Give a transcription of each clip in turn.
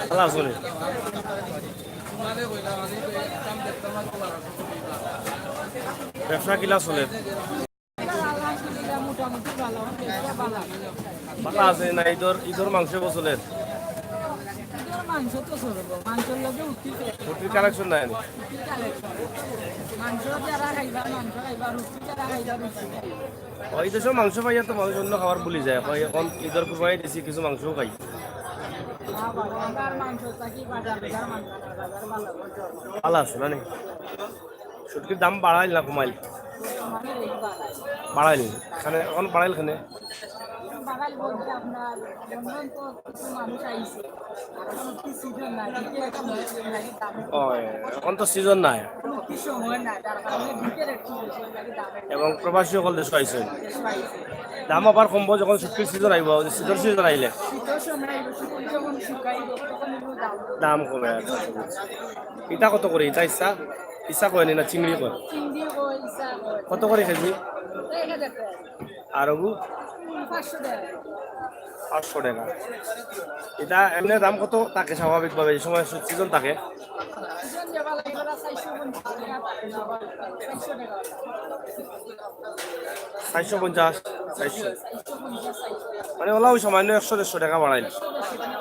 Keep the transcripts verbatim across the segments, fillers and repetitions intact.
ভালা আছইন? ব্যবসা কিলা চলের? আলহামদুলিল্লাহ, মোটামুটি ভালা, বেচা ভালা। ভালা আছে না? ইদর, ইদর মাংস বো চলের? ইদর মাংস তো চলবো, মাংসর লগে রুটি তো। রুটির কালেকশন নাই নি? রুটির কালেকশন। মাংস যারা খাইবা, মাংস খাইবা, রুটি যারা খাইবা, রুটি খাইবা। ওই দেশো মাংস পাইয়া তো মানুষ অন্য খাবার ভুলি যায়। কয়, এখন ইদর কুরবানি দিছি, কিছু মাংসও খাই। না বাবা, আমরার মাংস থাকি বাজার, বাজার মাংস, বাজার ভালা। ভালা আছে না নি? শুটকির দাম বাড়াইল না কমাইল? বাড়াইল। কেনে, এখন বাড়াইল কেনে? বাড়াইল বলতে আপনার লন্ডন তো কিছু মানুষ আইছে। আর এখন কি সিজন না, বিকেলে তো মনে হয় লাগে দাম। ও, এখন তো সিজন নাই। কি সময় না, যার কারণে বিকেলে একটু বেশি লাগে দাম। এবং প্রবাসী অকল দেশো আইছে। দেশো আইছে। দাম আবার কমবো যখন শুটকির সিজন আইবো, সিজন, সিজন আইলে। শীতর সময় আইবো, শুটকি যখন শুকাইবো, তখন একটু দাম। দাম কমে, আচ্ছা, আচ্ছা, বুঝছি। ইটা কত করি? ইটা ইসা? ইসা কয় নি না চিংড়ি কয়? চিংড়ি কয়, ইসা কয়। কত করি কেজি? এক হাজার টাকা। আর ওগু? পাঁচশো টাকা। পাঁচশো টাকা। ইটা এমনে দাম কত থাকে স্বাভাবিকভাবে এই সময় সি-, সিজন থাকে? সিজন যেবা লাগে, ওরা চারশো পঞ্চাশ টাকা, চারশো টাকা। চারশো পঞ্চাশ, চারশো। চারশো পঞ্চাশ, চারশো। মানে ওলা ওই সামান্য একশো দেড়শো টাকা বাড়াইল। একশো দেড়শো টাকা।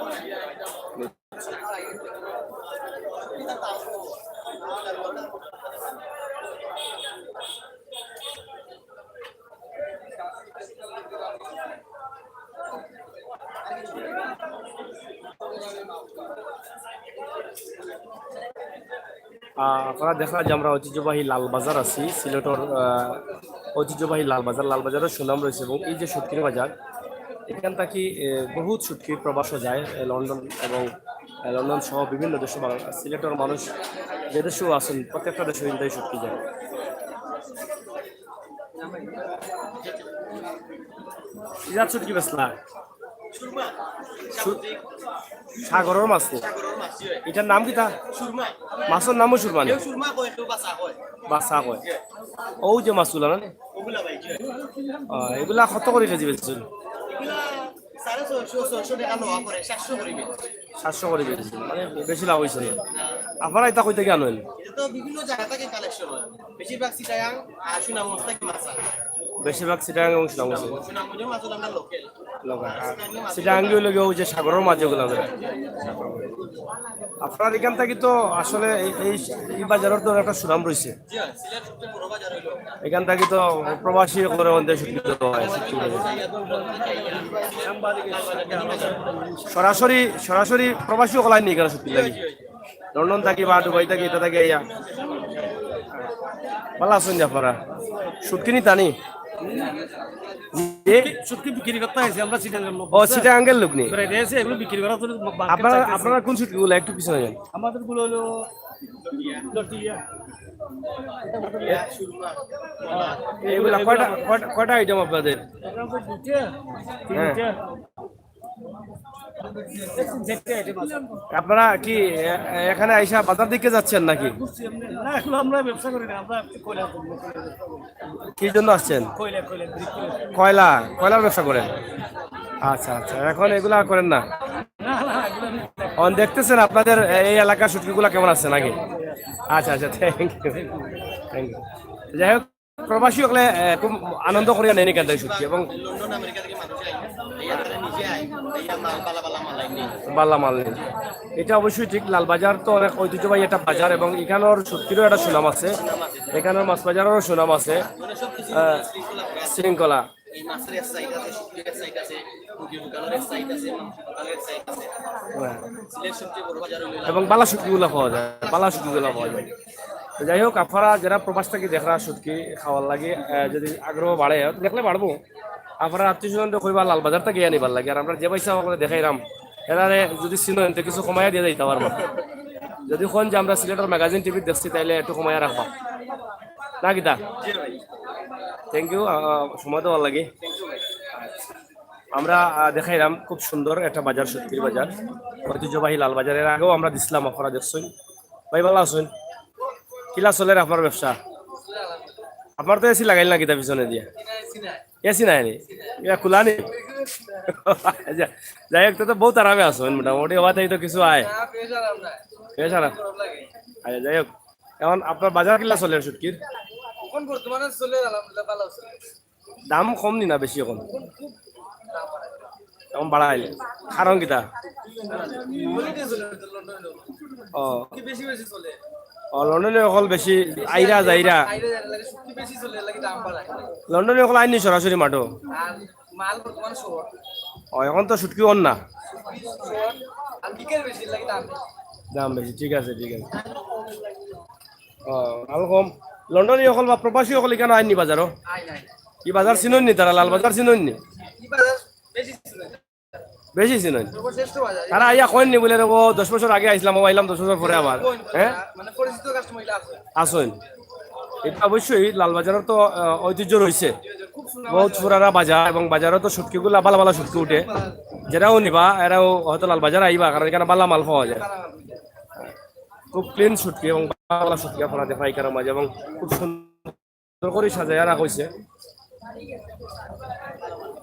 আহ, আপনারা দেখরা যে আমরা ঐতিহ্যবাহী লালবাজার আছি, সিলেটর, আহ, ঐতিহ্যবাহী লালবাজার। লালবাজারর সুনাম রইছে এবং এই যে শুটকির বাজার, এখান থাকি, এ, বহুত শুটকি প্রবাসো যায়, এ, লন্ডন এবং, এ, লন্ডন সহ বিভিন্ন দেশো বাংলা-, সিলেটর মানুষ যে দেশো আছইন, প্রত্যেকটা দেশো ইনতাই শুটকি যায়। ইজাত শুটকি বেচলা? সু-, সাগরর মাছ নি? ইটার নাম কিতা? মাছর নামও সুরমা নি? বাসা কয়। অউ যে মাছগুলা না নি? আহ, এগুলা কত করি কেজি বেচছইন? সাড়ে ছয়শো, ছয়শো টাকা নেওয়া পড়ে, সাতশো করি বেচি। সাতশো করি বেচি, মানে বেশি লাভ অইছে না। আপনারা ইতা কই থাকি আনইন? ইটা তো বিভিন্ন জাগা থাকি কালেকশন অয়, বেশিরভাগ চিটাগাং আর সুনামগঞ্জ থাকি মাছ আনে। বেশিরভাগ চিটাগাং এবং সুনামগঞ্জ। সুনামগঞ্জর মাছ অইলো আমরার লোকাল। লোকাল, হ্যাঁ। চিটাগাং অইলো গিয়া অউ যে সাগরর মাছ যেগুলা আছে। আপনারার ইখান থাকি তো আসলে এই, এই, এই বাজারর তো একটা সুনাম রইছে। জি হ্যাঁ, সিলেট সবচেয়ে বড় বাজার অইলো। ইখান থাকি তো প্রবাসী অকলরে অন্তে শুটকি দেওয়া অয়, শুটকি বাজার। সরাসরি, সরাসরি প্রবাসী অকল আইন নি ইখানো শুটকি লাগি? লন্ডন থাকি বা দুবাই থাকি, ইতা থাকি আইয়া। ভালা আছইন নি আপনারা? শুটকি নিতা নি? এ? শুটকি বিক্রি করতে আইছি আমরা চিটাগাংর লোক। ও, চিটাগাংর লোক নি? বেড়াইতে আইছি, এগুলো বিক্রি করার জন্য বা-, আপনারা, বাচ্চা আপনারা কোন শুটকিগুলা? একটু পিছনে যান। আমাদেরগুলো অইলো লটিয়া। এগুলা কয়টা, কয়টা, কয়টা আইটেম আপনাদের? এটা হচ্ছে দুইটা, হ্যাঁ। তিনটা। আপনারা কি এ-, এখানে আইসা বাজার দেখতে যাচ্ছেন নাকি? না, এখন আমরা ব্যবসা করি না, আমরা কয়লা করবো। কি জন্য আসছেন? কয়লা, কয়লা, বিক্রি করি। কয়লা, কয়লার ব্যবসা করেন? আচ্ছা, আচ্ছা, এখন এগুলা আর করেন না? না, না, এগুলো আমি এখন দেখতেছেন আপনাদের এই এলাকার শুটকিগুলা কেমন আছে নাকি? আচ্ছা, আচ্ছা, থ্যাংক ইউ, থ্যাংক ইউ। যাই হোক, প্রবাসী অকলে, এ, খুব আনন্দ করিয়া নেন ইখান থাকি শুটকি এবং লন্ডন, আমেরিকা থাকি মানুষ আইন, আইয়া তারা নিজে আইন, আইয়া মাল, বালা বালা মাল আইন। বালা মাল নেন। ইটা অবশ্যই ঠিক, লালবাজার তো অনেক ঐতিহ্যবাহী একটা বাজার এবং ইখানর শুটকিরও একটা সুনাম আছে, ইখানর মাছ বাজাররও সুনাম আছে। আ, শৃঙ্খলা। এই মাছের এক সাইড আছে, শুটকির এক সাইড আছে, মুরগির দোকানের এক সাইড আছে, মাংস দোকানের এক সাইড আছে। হ্যাঁ। সিলেট সবচেয়ে বড় বাজার অইলো এবং বালা শুটকিগুলা পাওয়া যায়, বালা শুটকিগুলা পাওয়া যায়। তো যাই হোক, আপনারা যারা প্রবাস থাকি দেখরা শুটকি খাওয়ার লাগি, আহ, যদি আগ্রহ বাড়ে, দেখলে বাড়বো। আপনারা আত্মীয় স্বজনরে কইবা লালবাজার থাকি আনিবার লাগি, আর আমরা যে পয়সা অকলরে দেখাইরাম, এরারে যদি চিনইন, তে কিছু কমাইয়া দিয়া যাইতা পারবা। যদি কইন যে আমরা সিলেটর ম্যাগাজিন টিভিত দেখছি, তাইলে একটু কমাইয়া রাখবা। না কিতা? থ্যাংক ইউ সময় দেওয়ার লাগি। আমরা আহ, দেখাইলাম খুব সুন্দর একটা বাজার, শুটকির বাজার, ঐতিহ্যবাহী লাল বাজার। এর আগেও আমরা দিছিলাম, আপনারা দেখছইন। ভাই, ভালা আছইন? কিলা চলের আপনার ব্যবসা? আপনার তো এসি লাগাইল না কিতা পিছনে দিয়া? এসি নাই নি? ইয়া, খোলা নি? আচ্ছা, যাই হোক, তো, তো বহুত আরামে আছইন মোটামুটি, ওবা থাকি তো কিছু আয়। বেশ আরাম। আচ্ছা, যাই হোক, এখন আপনার বাজার কিলা চলের শুটকির? এখন বর্তমানে চলে আলহামদুলিল্লাহ, ভালা চলে। দাম কম নি না বেশি এখন? এখন বাড়াইল, কারণ কিতা? ও, ও, লন্ডনী অকল বেশি আইরা যাইরা। লন্ডনী অকল আইন নি সরাসরি মাঠো? ও, এখন তো শুটকি অর না। দাম বেশি, ঠিক আছে, ঠিক আছে। ও, মাল কম। লন্ডনী অকল বা প্রবাসী অকল ইখানো আইন নি বাজারো? ই বাজার চিনইন নি তারা? লাল বাজার চিনইন নি? বেশি চিনইন। তারা আইয়া কইন নি বুলে, "রে, ও দশ বছর আগে আইছলাম, ও আইলাম দশ বছর পরে আবার।" হ্যাঁ? আছইন। এটা অবশ্যই লালবাজারের তো আহ, ঐতিহ্য রইছে। বহুত পুরানা বাজার, এবং বাজারো তো শুটকিগুলা ভালা ভালা শুটকি উঠে। যেরাও নিবা, এরাও হয়তো লালবাজার আইবা, কারণ ইখানো ভালা মাল পাওয়া যায়। খুব ক্লিন শুটকি এবং ভালা শুটকি আপনারা দেখরা ইখানোর মাঝে, এবং খুব সুন্দর করি সাজাইয়া রাখা অইছে।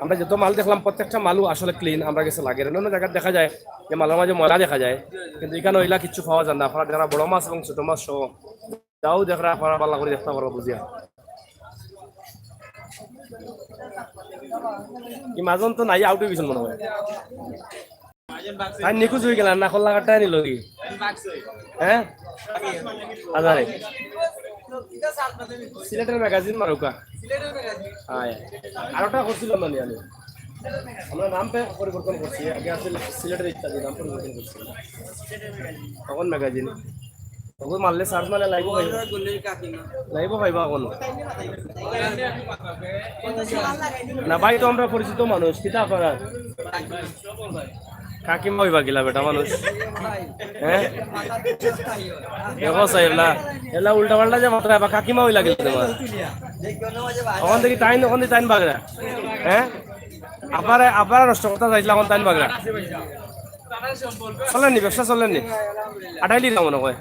আমরা যত মাল দেখলাম, প্রত্যেকটা মালও আসলে ক্লিন আমরা গেছে লাগে। অন্যান্য জাগাত দেখা যায় যে মালর মাঝে ময়লা দেখা যায়, কিন্তু ইখানো ইলা কিচ্ছু পাওয়া যায় না। আপনারা যারা বড় মাছ এবং ছোট মাছ সহ যাও দেখরা, আপনারা ভালা করি দেখতা পারবা বুঝিয়া। ই মাজন তো নাই, আউট অই গেছইন মনে হয়। তাই নিখোঁজ অই গেলা, না কল্লা কাটটা নিল কি? হ্যাঁ? আজারে। সিলেটের ম্যাগাজিন মারুকা। আয়। আরোটা করছিলাম মানে আমি। আমরা নাম পে-, পরিবর্তন করছি। আগে আছিল সিলেটের ইত্যাদি, নাম পরিবর্তন করছি। তখন ম্যাগাজিন। তখন মারলে সার্চ মারলে লাইভও পাইবা। লাইভও পাইবা এখন। না ভাই, তো আমরা পরিচিত মানুষ। কিতা আপনারা? কাকিমা অইবা কিলা বেটা মানুষ? হ্যাঁ? দেখো সাহেব না, এলা উল্টা পাল্টা যে মাত্র এবার কাকিমা অইলা কিলা তোমার? ওখান থেকে তাইন, ওখান থেকে তাইন বাগড়া। হ্যাঁ? আবার, আবার নষ্ট করতে চাইছিলাম, এখন তাইন বাগড়া। চলেনি, ব্যবসা চলেনি? আটাইলি না মনে হয়।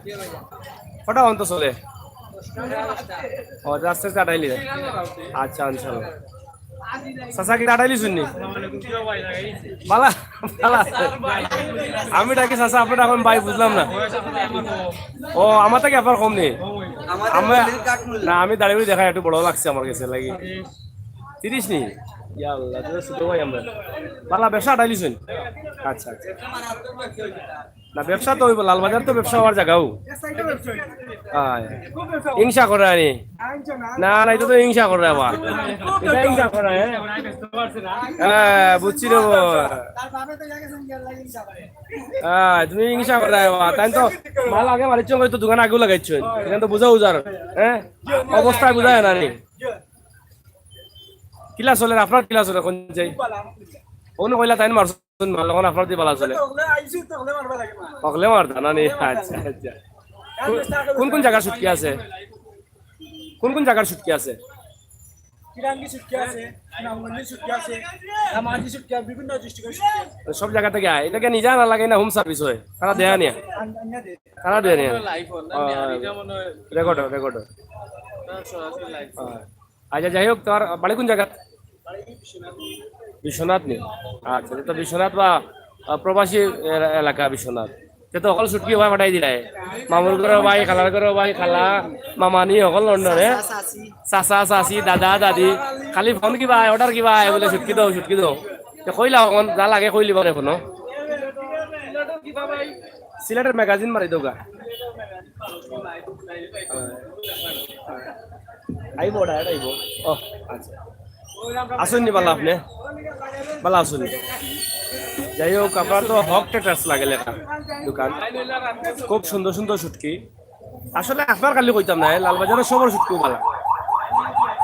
কটা অন্ত চলে? ও, আস্তে আস্তে আটাইলি। আচ্ছা, ইনশাল্লাহ। চাচা কি আটাইলি শুননি? বালা, বালা। আমি ডাকি চাচা, আপনি এখন ভাই বুঝলাম না। ও, আমার থেকে আপনার কম নেই। আমার, না, আমি দাড়ি উড়ি দেখাই, একটু বড় লাগছে আমার গেছে লাগি। তিরিশ নি? ইয়া আল্লাহ, তুমি ছোট ভাই আমরা। বালা ব্যবসা আটাইলি শুন। আচ্ছা, আচ্ছা। না, ব্যবসা তো অইব, লালবাজার তো ব্যবসা হওয়ার জাগাও। আয়। হিংসা করে আনি। না, না, এটা তো হিংসা করে আবার। এটা হিংসা করে, হ্যাঁ? হ্যাঁ, বুঝছি রে বাবা। হ্যাঁ, তুমি হিংসা করে আবার। তাই তো মাল আগে মারিচ্ছ, হয়তো দোকান আগেও লাগাইছো। এখানে তো বুঝা উজার, হ্যাঁ? অবস্থায় বুঝা যায় না নি। কিলা চলের, আপনার কিলা চলের, কোন যাই? অন্য কইলা তাইন মারছইন মাল, এখন আপনার দি বালা চলে। অকলে মারতা না নি? আচ্ছা, আচ্ছা। কোন, কোন কোন জাগার শুটকি আছে? কোন কোন জাগার শুটকি আছে? কিরাঙ্গি শুটকি আছে, নামগঞ্জি শুটকি আছে, রামাজি শুটকি আছে, বিভিন্ন ডিস্ট্রিক্টের শুটকি আছে। সব জাগা থেকে আয়। এটা কি নিজে আনা লাগে না হোম সার্ভিস হয়? তারা দেয় আনিয়া? আন-, আনিয়া দেয়। তারা দেয় আনিয়া? Record, record. আচ্ছা, যাই হোক, তোমার বাড়ি কোন জায়গা? বিশ্বনাথ নি? আচ্ছা, তো বিশ্বনাথ বা, আহ, প্রবাসী এলা-, এলাকা বিশ্বনাথ। তে তো অকল শুটকি ভাই পাঠাই দিলাই। মামুর ঘরর ভাই, খালার ঘরর ভাই, খালা, মামানি অকল লন্ডনে। চাচা, চাচি, দাদা, দাদি। খালি ফোন কিবা আয়, অর্ডার কিবা আয়, বুলে শুটকি দেও, শুটকি দেও। তে কইলা অখন, যা লাগে কইলি পারে ফোনো। সিলেটের ম্যাগাজিন মারি দেওগা। আইবো, direct আইবো। ও, আচ্ছা। আছইন নি বালা আপনি? বালা আছইন নি? যাই হোক, আপনার তো হক ট্রেডার্স লাগে লেখা দোকান। খুব সুন্দর সুন্দর শুটকি। আসলে আপনার খালি কইতাম না, লালবাজারর সবর শুটকি বালা।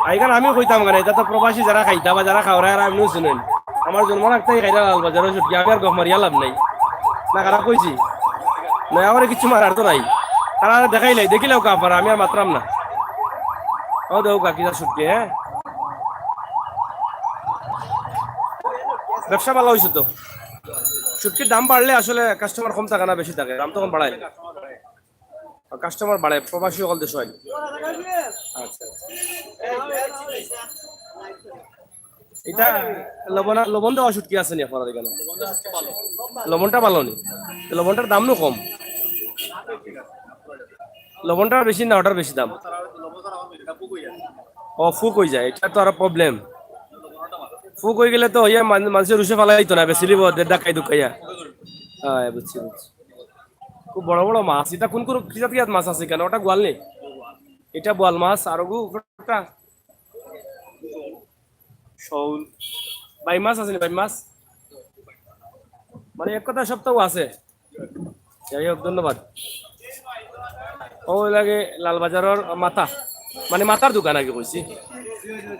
আইকান আমি কইতাম কেনে, এটা তো প্রবাসী যারা খাইতা বা যারা খাওরা, এরা এমনিও চিনইন। আমার জন্ম রাখতেই খাইরা লালবাজারর শুটকি, আমি আর গফ মারিয়া লাভ নাই। না, খারাপ কইছি? না, আমার কিচ্ছু মারার তো নাই। তারা দেখাইলাই, দেখিলাও কা পারা, আমি আর মাতরাম না। ও দেখো কাকি যা শুটকি, হ্যাঁ? ব্যবসা ভালা অইছে তো। শুটকির দাম বাড়লে আসলে কাস্টমার কম থাকে না, বেশি থাকে, দাম তখন বাড়ায়। কাস্টমার বাড়ে, প্রবাসী অকল দেশো আইন। আচ্ছা, আচ্ছা। ইটা লবণ, লবণ দেওয়া শুটকি আছে নি আপনারার ইখানো? লবণটা ভালা নি? তো লবণটার দাম নু কম। লবণটার বেশি না, ওটার বেশি দাম? ও, ফুক অইযায়, ইটা তো আরো প্রবলেম। ফুক অইগেলে তো অইয়া মান-, মানষে রুশে ফালাইতো না, বেশি লিব ধাক্কাই ধুক্কাইয়া। হ্যাঁ, বুঝছি, বুঝছি। খুব বড় বড় মাছ। ইটা কুন কুন, কি জাত, কি জাত মাছ আছে ইখানো? ওটা বোয়াল নি? ইটা বোয়াল মাছ, আর ওগু উপরটা শৌল। বাই মাছ আছে নি, বাই মাছ? মানে এক কথা সবটাউ আছে। যাই হোক, ধন্যবাদ। ও লাগে লালবাজারর মাথা, মানে মাথার দোকান আগে কইছি।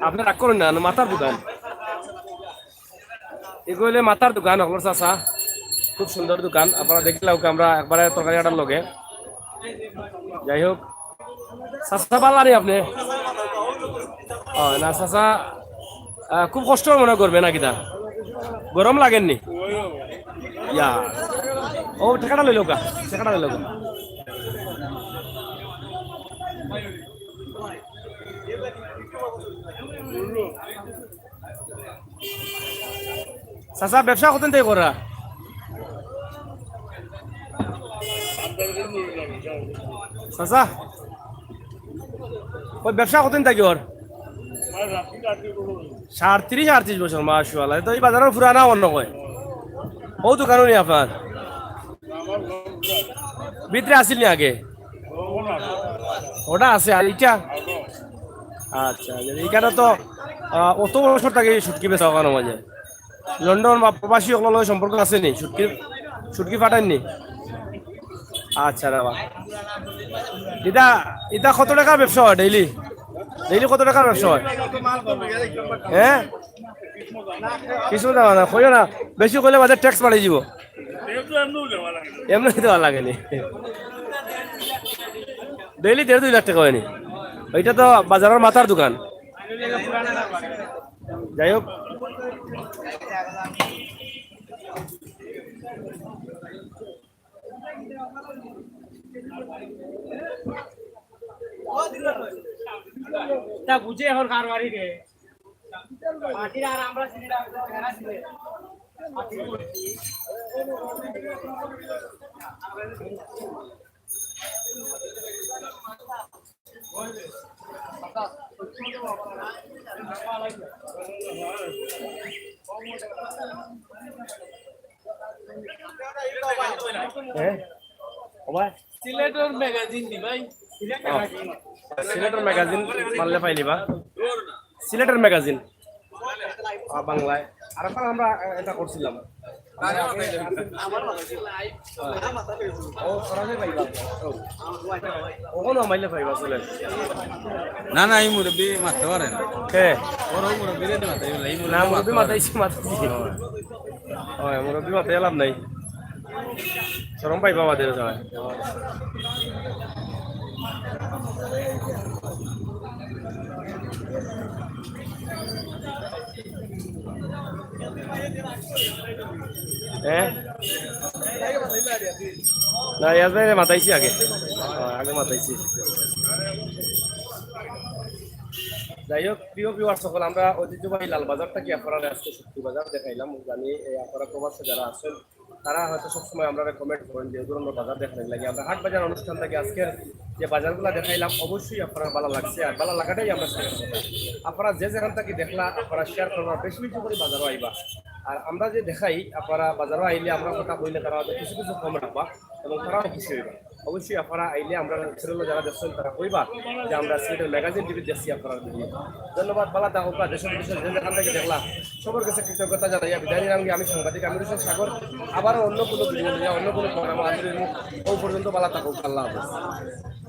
আপনে রাগ করইন না, মাথার দোকান। এগু অইলে মাথার দোকান, হকলর চাচা। খুব সুন্দর দোকান। আপনারা দেখলা অউকা আমরা একবারে তরকারি কাটার লগে। যাই হোক, চাচা ভালা নি আপনে? ও, না চাচা, আহ, খুব কষ্ট মনে করবে না কিতা? গরম লাগের নি? ইয়া। ও, ঠেকাটা লইল কা? ঠেকাটা লইল কা? চাচা, ব্যবসা কতদিন থাকি কররা? চাচা, ওই ব্যবসা কতদিন থাকি অর? সাঁইত্রিশ, আটত্রিশ বছর, মাশাআল্লাহ। তো ই বাজারর পুরানা অন্য কয়। ও দোকানও নি আপনার? ভিতরে আছিল নি আগে? ওটা আছে, আর ইটা? আচ্ছা, আচ্ছা। ইখানো তো, আহ, অত বছর থাকি শুটকি বেচা অখানো মাঝে। লন্ডন বা প্রবাসী অকলর লগে সম্পর্ক আছে নি? শুটকি, শুটকি পাঠাইন নি? আচ্ছা, রে বা। ইটা, ইটা কত টেকার ব্যবসা অয় ডেইলি? ডেইলি কত টেকার ব্যবসা অয়? হ্যাঁ? কিছু না, না, কইও না। বেশি কইলে বাদে ট্যাক্স বাড়ি যিবো। এমনে দেওয়া লাগে নি। ডেইলি দেড় দুই লাখ টেকা অয় নি। ইটা তো বাজারর মাথার দোকান। যাই হোক। তা বুঝে এখন কারবারি রে। পার্টির আর আমরা হ্যাঁ? ওবা? সিলেটর ম্যাগাজিন দি ভাই। ও, সিলেটর ম্যাগাজিন মারলে পাইলিবা। সিলেটর ম্যাগাজিন। আহ, বাংলায়। আর এখন আমরা, আহ, এটা করছিলাম। ও, সরাসরি পাইবা। ও। ওখানেও মাইলে পাইবা, চলেন। না, না, এই মুরব্বি মারতে পারে না। কে? ওর ওই মুরব্বিরে তো মারতে পারে, এই মুরব্বি না, মুরব্বি মারতে পারে। মাতাইছি, মাতাইছি। ও। ওই, মুরব্বি মাতাই লাভ নাই। শরম পাইবা বাদে সবাই। হ্যাঁ? না, ইয়াজ ভাইরে মাতাইছি আগে। হ্যাঁ, আগে মাতাইছি। যাই হোক, প্রিয় viewers সকল, আমরা ঐতিহ্যবাহী লালবাজার থাকি আপনারারে আজকে শুটকি বাজার দেখাইলাম। জানি, এ, আপনারা প্রবাসে যারা আছেন, তারা হয়তো সবসময় আমরারে comment করেন যে এই ধরনের বাজার দেখানোর লাগি। আমরা হাট বাজার অনুষ্ঠান থাকি আজকের যে বাজারগুলা দেখাইলাম, অবশ্যই আপনারার ভালা লাগছে, আর ভালা লাগাটাই আমরা share করবো। আপনারা যে যেখান থাকি দেখলা, আপনারা share করবা, বেশি বেশি করি বাজারও আইবা। আর আমরা যে দেখাই, আপনারা বাজারও আইলে আমরা কথা কইলে তারা হয়তো কিছু কিছু কম রাখবা এবং তারাও খুশি হইবা। অবশ্যই আপনারা আইলে আমরা channel যারা দেখছেন তারা কইবা যে আমরা সিলেটের ম্যাগাজিন টিভি দেখছি আপনারা ভিডিও। ধন্যবাদ, ভালা থাকউক্কা, দেশ বিদেশে যে যেখান থাকি দেখলা, সবার কাছে কৃতজ্ঞতা জানাইয়া বিদায় নিলাম। আমি সাংবাদিক আমির হোসেন সাগর। আবারও অন্য কোনো ভিডিও লইয়া, অন্য কোনো প্রোগ্রামে হাজির হইব। ও পর্যন্ত ভালা থাকউক্কা, আল্লাহ হাফেজ।